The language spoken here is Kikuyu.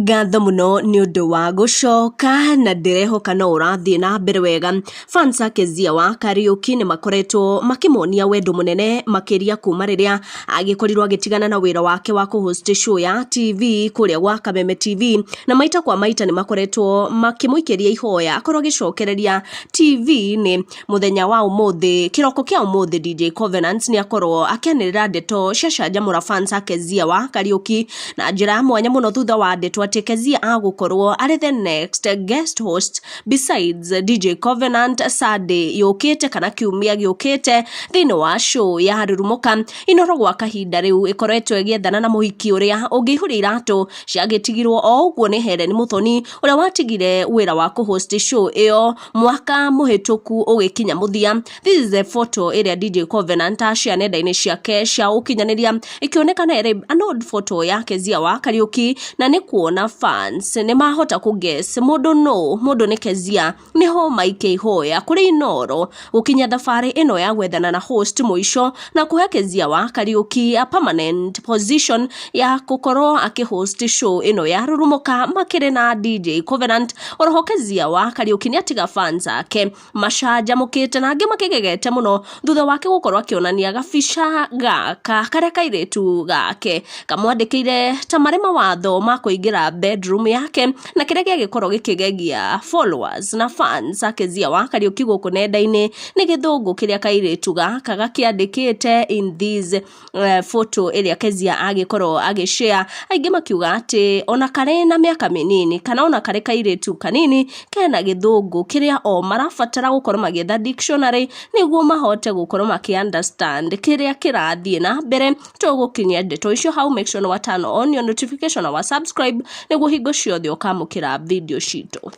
Ngatho mũno nĩ ũndũ wa gũcoka na ndĩrehoka no ũrathiĩ na mbere wega. Fans a Kezia wa Kariuki nĩ makoretwo makĩmuonia wendo mũnene makĩria kuma rĩrĩa agĩkorirwo agĩtigana na wĩra wake wa kũ-host show ya TV kũrĩa gwa Kameme TV, na maita kwa maita nĩ makoretwo makĩmũikĩria ihoya akorwo agĩcokereria TV-inĩ. Mũthenya wa ũmũthĩ, kĩroko kĩa ũmũthĩ, DJ Covenant nĩ akorwo akĩanĩrĩra ndeto cia canjamũra fans a Kezia wa Kariuki na njĩra ya mwanya mũno, thutha wa ndeto atĩ Kezia agũkorwo arĩ the next guest host besides DJ Covenant Sunday yũkĩte kana kiumia gĩũkĩte thĩinĩ wa show ya Rurumũka. Inoro gwa kahinda rĩu ĩkoretwo ĩgĩethana na mũhiki ũrĩa ũngĩihũria iratũ ciagĩtigirwo o ũguo nĩ Helen Muthoni, ũrĩa watigire wĩra wa kũ-host show ĩyo mwaka mũhĩtũku ũgĩkinya mũthia. This is the photo ĩrĩa DJ Covenant ashare nenda-inĩ ciake cia ũkinyanĩria, ĩkĩonekana ĩrĩ an old photo ya Kezia wa Kariuki, na nĩ kuona fans nĩ mahota kũ-guess mũndũ no mũndũ nĩ Kezia. Nĩho maikia ihoya kũrĩ Inoro gũkinya thabarĩ ĩno ya gwethana na host mũico na kũhe Kezia wa Kariuki a permanent position ya gũkorwo akĩ-host show ĩno ya Rurumũka makĩrĩ na DJ Covenant. Oroho Kezia wa Kariuki nĩ atiga fans ake macanjamũkĩte na angĩ makĩgegete mũno thutha wake gũkorwo akĩonania gabica gaka karĩa kairĩtu gake kamwandĩkĩire ta marĩ mawatho ma kũingĩra bedroom yake, na kĩrĩa gĩagĩkorwo gĩkĩgegia followers na fans a Kezia wa Kariuki gũkũ nenda-inĩ nĩ gĩthũngũ kĩrĩa kairĩtu gaka gakĩandĩkĩte in this photo ĩrĩa Kezia agĩkorwo agĩshare, aingĩ makiuga atĩ ona karĩ na mĩaka mĩnini kana ona karĩ kairĩtu kanini kena gĩthũngũ kĩrĩa o marabatara gũkorwo magĩetha dictionary nĩguo mahote gũkorwo makĩ understand kĩrĩa kĩrathiĩ na mbere. Tũgũkinyia ndeto icio hau. Make sure nĩ wa turn on your notification na wa subscribe nĩguo hingo ciothe ũkamũkĩra video citũ.